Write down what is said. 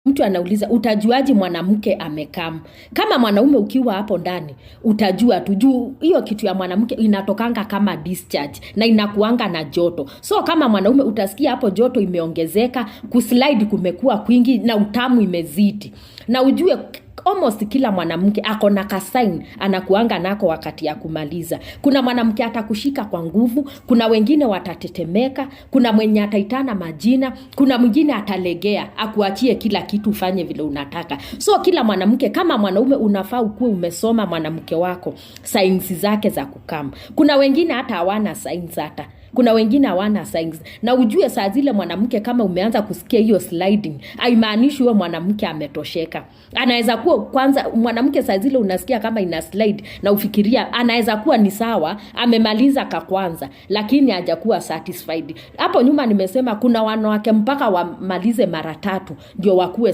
Mtu anauliza, utajuaje mwanamke amekam? Kama mwanaume ukiwa hapo ndani utajua tu, juu hiyo kitu ya mwanamke inatokanga kama discharge na inakuanga na joto. So kama mwanaume utasikia hapo joto imeongezeka, kuslide kumekuwa kwingi na utamu imezidi, na ujue almost kila mwanamke ako na kasign anakuanga nako wakati ya kumaliza. Kuna mwanamke atakushika kwa nguvu, kuna wengine watatetemeka, kuna mwenye ataitana majina, kuna mwingine atalegea akuachie kila kitu ufanye vile unataka. So kila mwanamke, kama mwanaume unafaa ukuwe umesoma mwanamke wako signs zake za kukam. Kuna wengine hata hawana signs, hata kuna wengine hawana signs. Na ujue saa zile mwanamke kama umeanza kusikia hiyo sliding, haimaanishi huyo mwanamke ametosheka. Anaweza kuwa kwanza mwanamke saa zile unasikia kama ina slide na ufikiria anaweza kuwa ni sawa amemaliza ka kwanza, lakini hajakuwa satisfied. Hapo nyuma nimesema kuna wanawake mpaka wamalize mara tatu ndio wakuwe